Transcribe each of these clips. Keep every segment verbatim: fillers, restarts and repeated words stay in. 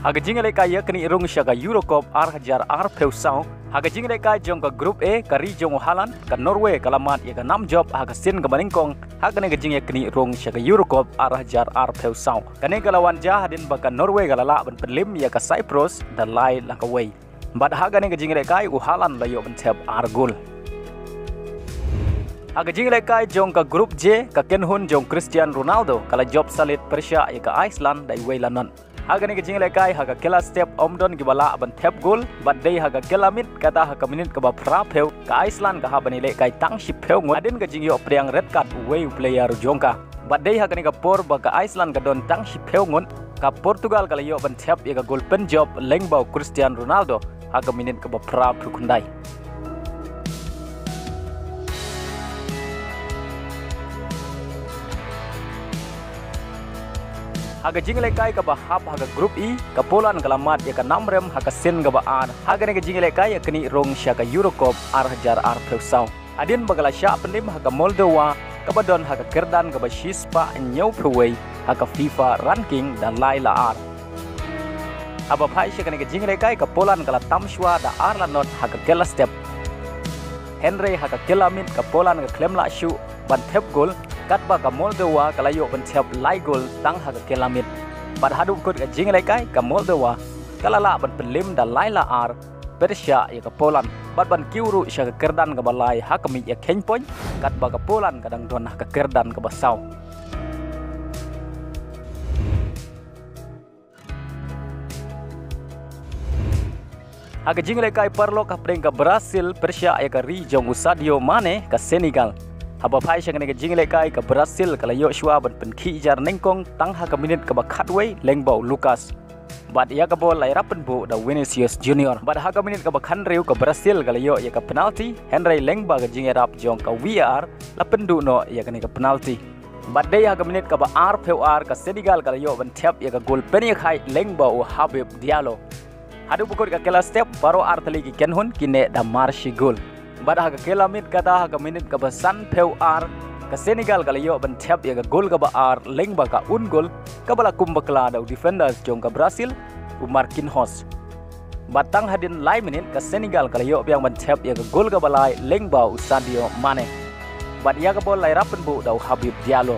Ha ka jingïalehkai ïaknieh rung sha ka Euro Cup ar hajar arphew saw, ha ka jingïalehkai jong ka Group A, ka ri jong u Haaland, ka Norway ka la mad ïa ka nam jop ha ka sien kaba nyngkong ha kane ka jingïaknieh rung sha ka Euro Cup ar hajar arphew saw. Kane ka la wan jia hadien ba ka Norway ka la lah ban pynlem ïa ka Cyprus da lai la kawei. Bad ha kane ka jingïalehkai u Haaland la ïoh ban thep ar gol. Ha ka jingïalehkai jong ka Group J, ka kynhun jong u Cristiano Ronaldo ka la jop salit pyrshah ïa ka Iceland da iwei la not. Ha kane ka jingïalehkai ha ka kylla step ym don kiba lah ban thep gol, bad dei ha ka kylla miet kata ha ka minit kaba phraphew, ka Iceland ka hap ban ïalehkai tang shiphew ngut hadien ka jingïoh pdiang red card uwei u player jong ka. Bad dei ha kane ka por ba ka Iceland ka don tang shiphew ngut, ka Portugal ka la ïoh ban thep ïa ka gol pynjop lyngba u Cristiano Ronaldo ha ka minit kaba phraphew khyndai. Ha ka jingïalehkai kaba hap ha ka Group E, ka Poland ka la mad ïa ka nam rem ha ka sien kaba ar ha kane ka jingïalehkai ïaknieh rung sha ka Euro Cup ar hajar arphew saw. Hadien ba ka la shah pynlem ha ka Moldova, kaba don ha ka kyrdan kaba shispah hynñiewphew wei ha ka FIFA ranking da lai la ar. Haba phai sha kane ka jingïalehkai ka Poland ka la tam shuwa da ar la not ha ka kylla step. Hynrei ha ka kylla miet ka Poland ka khlem lah shuh ban thep gol, katba ka Moldova ka la ïoh ban thep lai gol tang ha ka kylla miet. Bad haduh kut ka jingïalehkai ka Moldova ka la lah ban pynlem da lai la ar pyrshah ïa ka Poland, bad ban kiew ruh sha ka kyrdan kaba lai ha ka miej ïa kheiñ point, katba ka Poland ka dang don ha ka kyrdan kaba saw. Ha ka jingïalehkai paralok hapdeng ka Brazil pyrshah ïa ka ri jong u Sadio Mane, ka Senegal. Haba phai sha kane ka jingïalehkai ka Brazil ka la ïoh shuwa ban pynkhih jar nyngkong tang ha ka minit kaba khatwei lyngba u Lucas. Bad ïa ka bol la ïarap pynbuh da u Vinicius Junior. Bad ha ka minit kaba khathynriew ka Brazil ka la ïoh ïa ka penalty, hynrei lyngba ka jingïarap jong ka VAR la pynduh noh ïa kane ka penalty. Bad dei ha ka minit kaba arphew ar ka Senegal ka la ïoh ban thep ïa ka gol pynïakhih lyngba u Habib Diallo. Haduh ba kut ka kylla step baroh ar tylli ki kynhun ki neh da mar shi gol. Bad ha ka kylla miet kata ha ka minit kaba sanphew ar ka Senegal ka la ïoh ban thep ïa ka gol kaba ar lyngba ka own goal kaba la kum bakla da u defenders jong ka Brazil, u Marquinhos. Bad tang hadien lai minit ka Senegal ka la ïoh biang ban thep ïa ka gol kaba lai lyngba u Sadio Mane. Bad ïa ka bol la ïarap pynbuh da u Habib Diallo.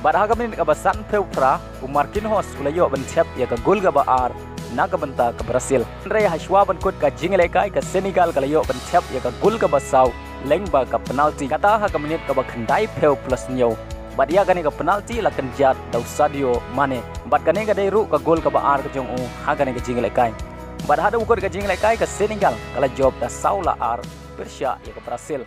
Bad ha ka minit kaba sanphew phra u Marquinhos u la ïoh ban thep ïa ka gol kaba ar na ka bynta ka Brazil. Hynrei ha shuwa ban kut ka jingïalehkai ka Senegal ka la ïoh ban thep ïa ka gol kaba saw lyngba ka penalty, kata ha ka minit kaba khyndaiphew plus hynñiew. Bad ïa kane ka penalty la kynjat da u Sadio Mane. Bad kane ka dei ruh ka gol kaba ar ka jong u ha kane ka jingïalehkai. Bad haduh ba kut ka jingïalehkai ka Senegal ka la jop da saw la ar pyrshah ïa ka Brazil.